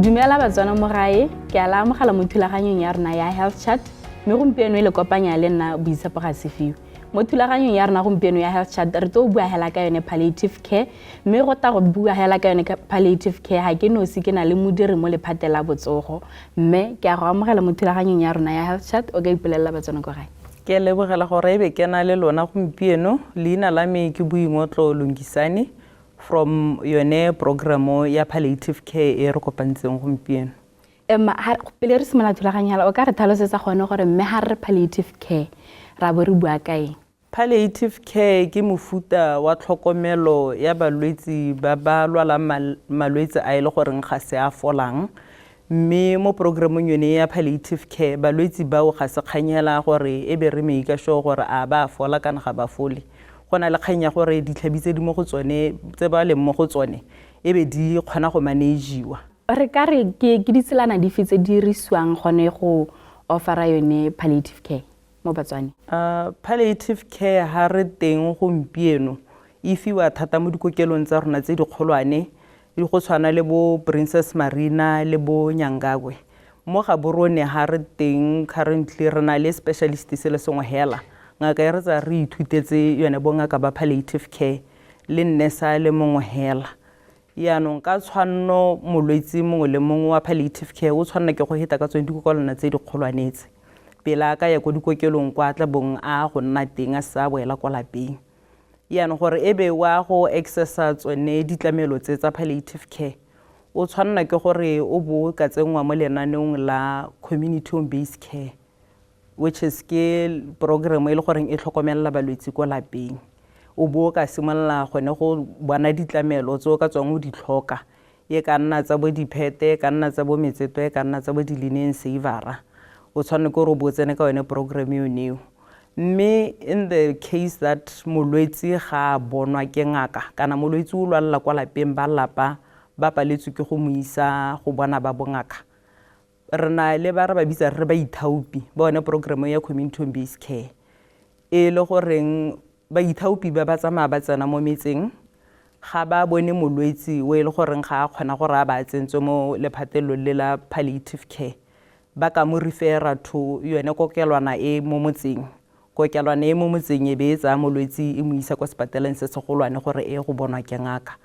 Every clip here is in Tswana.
Dumela Batswana mo gae, ke a la amogela mo thulaganyong ya rona ya Health Chat, mme gompieno e le kopanya le nna Boitshepo ga sefiwe. Mo thulaganyong ya rona gompieno ya Health Chat re tlo bua hela ka yone palliative care, mme go ta go bua hela ka yone palliative care ga ke nosi, ke na le modiri mo lephateng la botsogo. Mme ke a go amogela mo thulaganyong ya rona ya Health Chat, o ka ipolelela Batswana ko gae. Ke lebogela gore e be ke na le lona gompieno. Leina la me ke Boingotlo Lungisani from yone programo ya palliative care e re kopantseng gompieno. Pele re simolola thulaganyo hela, o ka re tlhalosetsa gone gore mme ga re palliative care ra bo re bua ka eng? Palliative care ke mofuta wa tlhokomelo ya balwetsi ba ba lwalang malwetse a e le goreng ga se a folang, mme mo programong yone ya palliative care balwetsi bao ga se kganyela gore e be re make sure gore a ba fola kana ga ba fole. Go na le kgang ya gore ditlhabi tse di mo go tsone, tse ba leng mo go tsone, e be di kgona go manage-iwa. Re ka re ke ditselana dife tse di dirisiwang gone go offera yone palliative care mo Batswaneng? Palliative care ha re teng gompieno e fiwa thata mo dikokelong tsa rona tse dikgolwane, go tshwana le bo Princess Marina le bo Nyangabwe. Mo Gaborone ha re teng currently re na le specialist se le sengwe hela, ngaka e re tsaya re ithutetse yone bongaka ba palliative care le nurse a le mongwe hela. Yaanong ka tshwanno molwetsi mongwe le mongwe wa palliative care o tshwanela ke go heta ka tsone dikokelwana tse dikgolwane tse pele a ka ya ko dikokelong kwa tla bong a go nna teng a sa boela kwa lapeng. Yaanong gore e be wa go accessa tsone ditlamelo tse tsa palliative care, o tshwanela ke gore o bo ka tsenngwa mo lenaneong la community home based care, which is ke program e le goreng e tlhokomelela balwetsi ko lapeng. O bo ka simolola gone go bona ditlamelo tse o ka tswang o di tlhoka, e ka nna tsa bo diphete, e ka nna tsa bo metseto, e ka nna tsa bo di-linen saver-a. O tshwanela ke gore o bo o tsene ka yone program yone eo. Mme in the case that molwetsi ga a bonwa ke ngaka kana molwetsi o lwalela kwa lapeng, ba lapa ba paletswe ke go mo isa go bona ba bongaka, re na le ba re ba bitsang re baithaopi ba yone program ya community home based care, e le goreng baithaopi ba ba tsamaya ba tsena mo metseng ga ba bone molwetsi o e le goreng ga a kgona gore a ba tsentswe mo lephateng le la palliative care, ba ka mo refera to yone kokelwana e mo motseng. Kokelwana e mo motseng e be e tsaya molwetsi e mo isa kwa sepateleng se segolwane gore e go bonwa ke ngaka,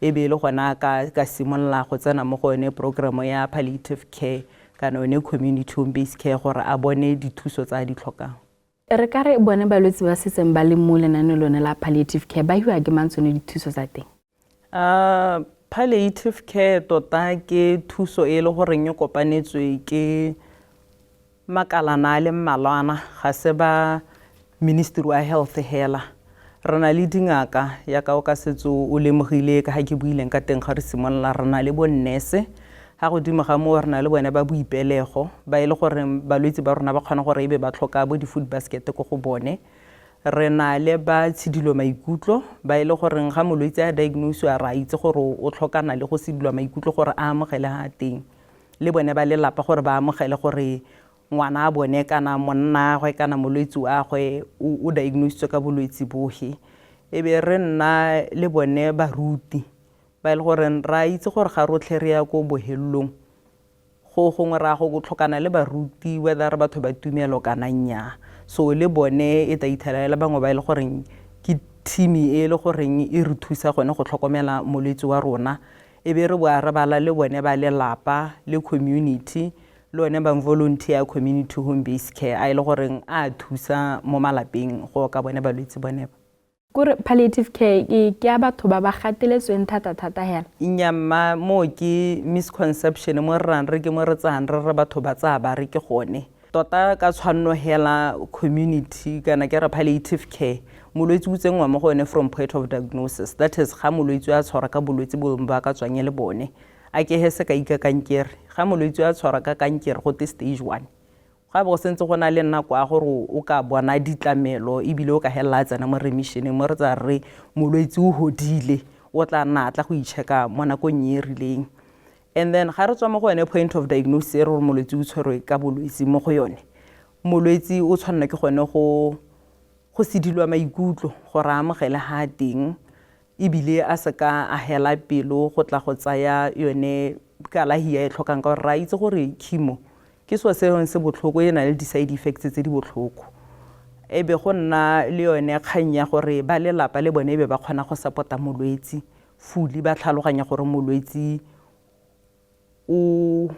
e be e le gona ka simolola go tsena mo go yone program ya palliative care kana yone community home based care gore a bone dithuso tsa a di tlhokang. Re ka re bone balwetsi ba setseng ba le mo lenaneo lone la palliative care ba hiwa ke mang tsone dithuso tsa teng? Palliative care tota ke thuso e le goreng e kopanetswe ke makalana a le mmalwana, ga se ba Ministry wa Health hela. Re na le dingaka yaka o ka setse o lemogile ka ga ke buileng ka teng ga re simolola, re na le bo nurse, ga godimo ga moo re na le bone ba boipelego ba e le goreng balwetsi ba rona ba kgona gore e be ba tlhoka bo di-food basket ko go bone. Re na le ba tshidilo maikutlo ba e le goreng ga molwetsi a diagnosiwa re a itse gore o tlhokana le go sidilwa maikutlo gore a amogele ga teng, le bone ba lelapa gore ba amogele gore ngwana a bone kana monna gwe kana molwetsi wa gwe o diagnositswe ka bolwetsi bohe. E be re nna le bone baruti ba e le goreng ra itse gore ga rotlhe re ya ko bohelelong, go gongwe ra go tlhokana le baruti whether re batho ba tumelo kana nnyaa. So le bone e tla ithela le bangwe ba e le goreng ke team e le goreng e re thusa gone go tlhokomela molwetsi wa rona. E be re boa re bala le bone ba lelapa le community le one ba volunteer community home based care a e le goreng a thusa mo malapeng go ka bone balwetsi bone ba. Kore palliative care ke ya batho ba ba gateletsweng thata-thata hela? Nnyaa mma, moo ke misconception mo re rang re ke mo re tsayang re re batho ba tsaya ba re ke gone. Tota ka tshwanno hela community kana ke re palliative care, molwetsi o tsenngwa mo go yone from point of diagnosis, that is ga molwetsi a tshwarwa ka bolwetsi bongwe ba ka tswang e le bone. A ke he sekai ka kankere, ga molwetsi a tshwarwa ka kankere go te stage 1, ga bo go sentse go na le nako ya gore o ka bona ditlamelo ebile o ka helela a tsena mo remission-eng mo re tsaya re molwetsi o hodile, o tla nna a tla go i-check-a mo nakong e e rileng. And then ga re tswa mo go yone point of diagnosis e re gore molwetsi o tshwerwe ka bolwetsi mo go yone, molwetsi o tshwanela ke gone go sidilwa maikutlo gore a amogele ga teng, ebile a seka a hela pelo go tla go tsaya yone kalahi ya e tlhokang, ka gore re a itse gore chemo ke selo se se botlhoko, e na le di-side effects tse di botlhoko. E be go nna le yone kgang ya gore ba lelapa le bone e be ba kgona go support-a molwetsi fully, ba tlhaloganya gore molwetsi o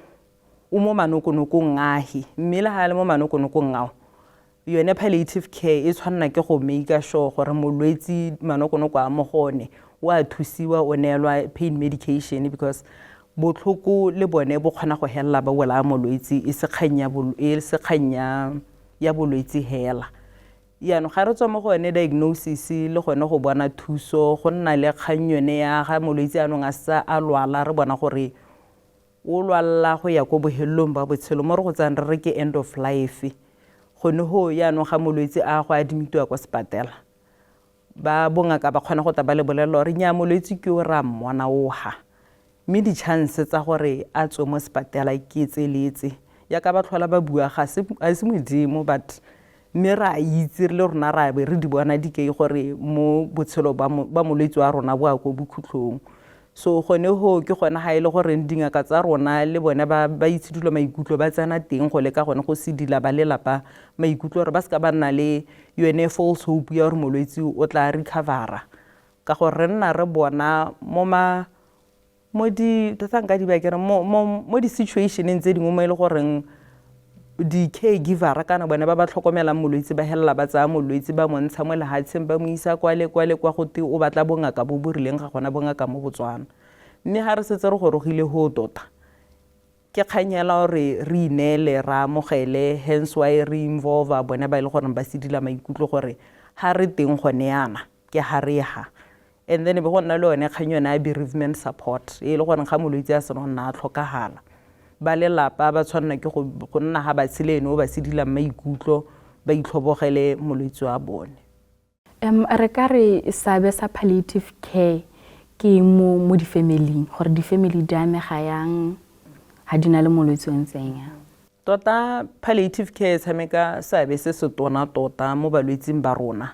mo manokonokong ahe, mme le ga a le mo manokonokong ao, yone palliative care e tshwanela ke go make sure gore molwetsi manokonoko a mo go one o a thusiwa, o neelwa pain medication, because botlhoko le bone bo kgona go helela ba bolaya molwetsi, e se kgang ya bolwetsi hela. Yaanong ga re tswa mo go yone diagnosis le gone go bona thuso, go nna le kgang yone ya ga molwetsi anong a sa a lwala, re bona gore o lwalla go ya ko bohelelong ba botshelo, mo re go tsayang re re ke end of life. Gone go yaanong ga molwetsi a go admitiwa kwa sepatela, ba bongaka ba kgona go tla ba le bolelela gore nnyaa, molwetsi ke o re a mmona o ha, mme di-chance tsa gore a tswe mo sepatela ke tse le tse, yaka ba tlhola ba bua, ga se modimo, but mme re a itse re le rona ra be re di bona dikei gore mo botshelo ba molwetsi wa rona bo a ko bokhutlhong. So gone go ke gone ga e le gore dingaka tsa rona le bone ba itshidilo maikutlo ba tsena teng go leka gone go sedila ba lelapa maikutlo, gore ba seka ba nna le yone false hope ya gore molwetsi o tla recovera, ka gore re nna re bona mo ma mo di tota nka di ba kere mo di-situationeng tse dingwe mo e le goreng di-caregiver kana bone ba ba tlhokomelang molwetsi ba helela ba tsaya molwetsi ba mo ntsha mo lehatsheng ba mo isa kwa le kwa le kwa, gote o batla bongaka bo bo rileng, ga gona bongaka mo Botswana. Mme ga re setse re gorogile ho, tota ke kgang hela gore re ineele, re amogele. Hence why re involve bone ba e le goreng ba sedila maikutlo gore ga re teng gone yana ke ga re ha. And then e be go nna le yone kgang yone ya bereavement support, e le goreng ga molwetsi a sena go nna a tlhokagala, ba lelapa ba tshwanela ke go nna ga ba tshele ene o ba sedilang maikutlo, ba itlhobogele molwetsi wa bone. Re ka re seabe sa palliative care ke mo di-family, gore di-family di amega yang ga di na le molwetsi o ntseng yang? Tota palliative care e tshameka seabe se se tona tota mo balwetsing ba rona,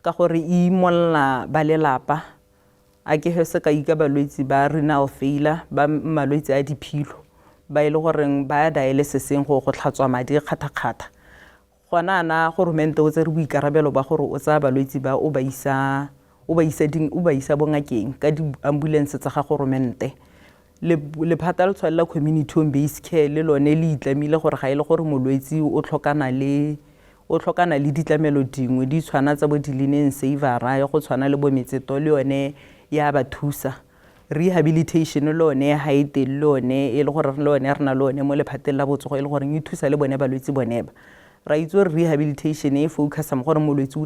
ka gore e imolla ba lelapa. A ke he sekai ka balwetsi ba renal failure, ba malwetsi a diphilo, ba e le goreng ba ya dialysiseng go tlhatswa madi kgatha-kgatha. Gona ana goromente o tsere boikarabelo ba gore o tsaya balwetsi ba o ba isa bongakeng ka di-ambulance tsa ga goromente. Lephata le tshwanela community home based care le lone le itlamile gore ga e le gore molwetsi o tlhokana le ditlamelo dingwe di tshwana tsa bo di-linen savera, ya go tshwana le bo metseto, le yone ya ba thusa. Rehabilitation le yone ga e teng, le yone e le gore le yone re na le yone mo lephateng la botsogo, e le goreng e thusa le bone balwetsi bone ba. Ra itse gore rehabilitation e focusa mo gore molwetsi o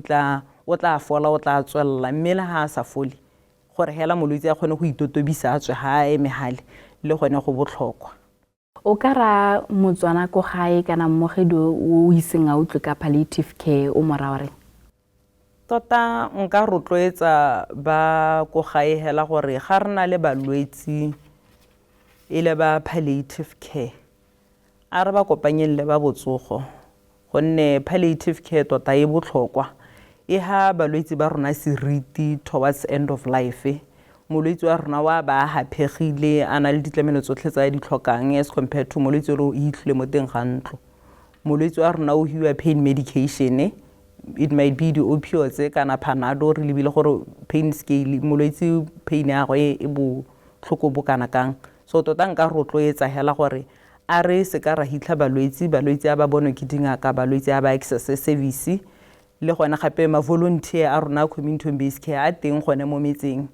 tla fola, o tla tswelela, mme le ga a sa fole, gore hela molwetsi a kgone go itotobisa a tswe ga a eme gale, le gone go botlhokwa. O ka ra Motswana ko gae kana mmogedi o iseng a utlwe ka palliative care, o mora wa reng? Tota nka rotloetsa ba ko gae hela gore ga re na le balwetsi e le ba palliative care, a re ba kopanyeng le ba botsogo, gonne palliative care tota e botlhokwa, e ha balwetsi ba rona seriti towards end of life. Molwetsi wa rona wa ba a haphegile, a na le ditlamelo tsotlhe tse a di tlhokang, as compared to molwetsi o itlhile mo teng ga ntlo. Molwetsi wa rona o hiwa pain medication, it might be di-opioids kana Panado, re lebile gore pain scale molwetsi pain ya gagwe e botlhoko bo kana kang. So tota nka rotloetsa hela gore a re se ka ra hitlha balwetsi, balwetsi a ba bonwe ke dingaka, balwetsi a ba access service. Le gone gape ma-volunteer a rona community home based care a teng gone mo metseng,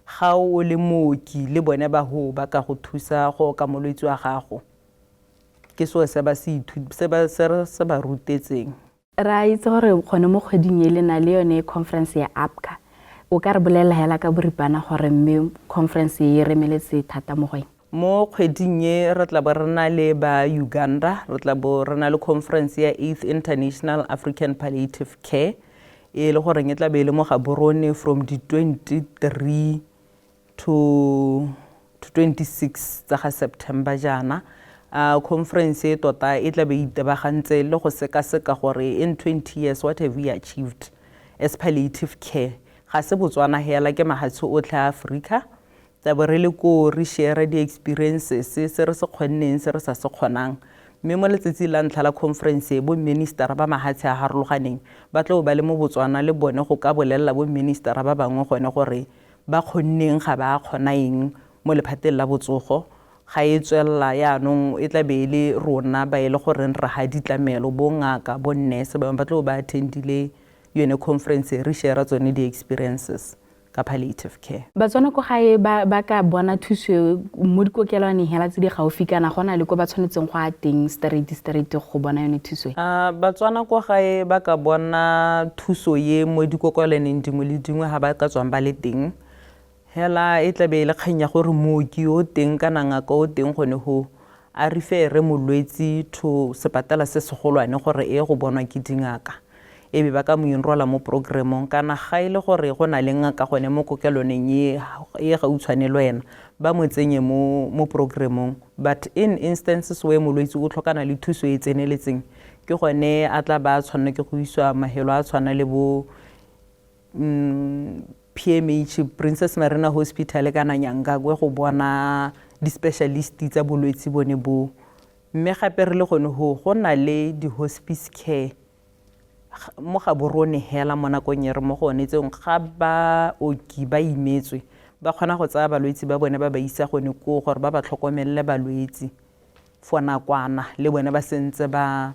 ga o le mooki le bone ba ho ba ka go thusa go oka molwetsi wa gago, ke seo se ba se se re se ba rutetseng. Re a itse gore gone mo kgweding e le na le yone conference ya APCA. O ka re bolelela hela ka boripana gore mme conference e remeletse thata mo go eng? Mo kgweding e re tla bo re na le ba Uganda, re tla bo re na le conference ya 8th International African Palliative Care, e le goreng e tla be e le mo Gaborone from di 23 to 26 tsa ga September jaana. Conference e tota e tla be e itebagantse le go sekaseka gore in 20 years what have we achieved as palliative care. Ga se Botswana hela, ke mahatshe otlhe a Aforika. Tla bo re le koo re share di-experiences, se re se kgonneng, se re sa se kgonang. Mme mo letsatsing la ntlha la conference e, bo ministera ba mahatshe a harologaneng ba tlo ba le mo Botswana le bone go ka bolelela bo ministera ba bangwe gone gore ba kgonneng, ga ba kgona eng mo lephateng la botsogo. Ga e tswelela yaanong e tla be e le rona ba e le goreng re ga ditlamelo, bo ngaka, bo nurse, bangwe ba tlo ba attendile yone conference, re share tsone di-experiences ka palliative care. Batswana ko gae ba ka bona thuso mo dikokelwaneng hela tse di gaufi, kana go na le ko ba tshwanetseng go a teng straight straight go bona yone thuso e? Batswana ko gae ba ka bona thuso ye mo dikokelwaneng dingwe le dingwe ga ba ka tswang ba le teng. Hela e tla be e le kgang ya gore mooki o teng kana ngaka o teng gone ho a refere molwetsi to sepatela se segolwane gore e go bonwa ke dingaka, e be ba ka mo enrolla mo programmong. Kana ga e le gore go na le ngaka gone mo kokelwaneng e e gautshwane le wena, ba mo tsenye mo programmong. But in instances where molwetsi o tlhokana le thuso e tseneletseng, ke gone a tla ba tshwanela ke go isiwa mahelo a tshwana le bo PMH, Princess Marina Hospital, kana Nyangakwe go bona di-specialist tsa bolwetsi bone bo. Mme gape re le gone ho go na le di-hospice care mo Gaborone hela mo nakong e re mo go one tseo, ga baoki ba imetswe ba kgona go tsaya balwetsi ba bone ba ba isa gone koo gore ba ba tlhokomelele balwetsi for nakwana, le bone ba sentse ba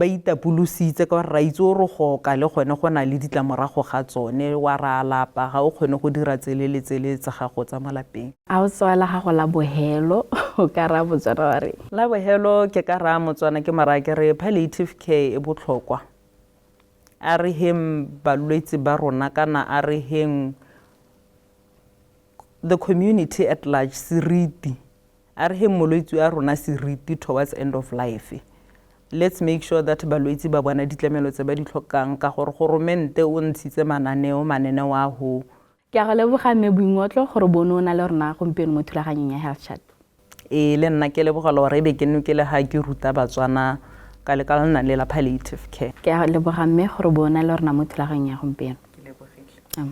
itapolositse, ka gore ra itse o re goka le gone go na le ditlamorago ga tsone, wa ra lapa, ga o kgone go dira tsele le tsele tsa gago tsa mo lapeng. A o tsewa la gago la bohelo, o ka raya Motswana wa reng? La bohelo ke ka raya Motswana ke moraya ke re palliative care e botlhokwa. A re heng balwetse ba rona, kana a re heng the community at large seriti, a re heng molwetsi wa rona seriti towards end of life. Let's make sure that balwetsi ba bona ditlamelo tse ba di tlhokang, ka gore goromente o ntshitse mananeo a ho. Ke a go leboga mme Boingotlo gore bone o na le rona gompieno mo thulaganyong ya Health Chat. Ee, le nna ke lebogela gore e be ke nne ke le ga ke ruta Batswana ka lekalana le la palliative care. Ke a leboga mme gore bo na le rona mo thulaganyong ya gompieno. Ke lebogile.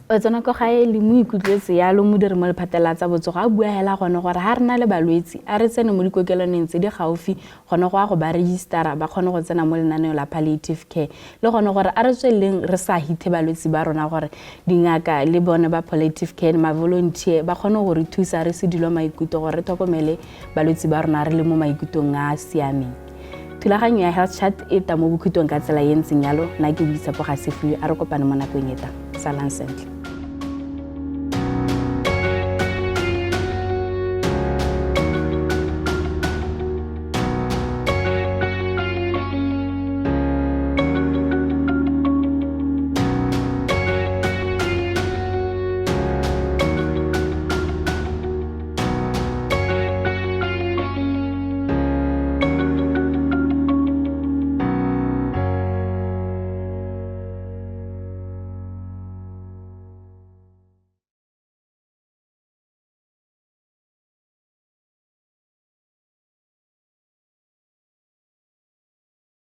O tsena ko gae le mo ikutlwetse yalo modiri mo lephateng la tsa botsogo a bua hela gone gore ha re na le balwetsi a re tsene mo dikokelwaneng tse di gaufi gone go ya go ba registera ba kgone go tsena mo lenaneo la palliative care, le gone gore a re tsweleleng re sa hithe balwetsi ba rona gore dingaka le bone ba palliative care ma volunteer ba kgone go re thusa re se dilo maikutlo gore re tlhokomele balwetsi ba rona re le mo maikutlong a a siameng. Thulaganyo ya Health Chat e ta mo bokhutlong ka tsela e ntseng yalo. Nna ke Boitshepo Gasefiwe, a re kopane mo nakong e tlang. Salang sentle.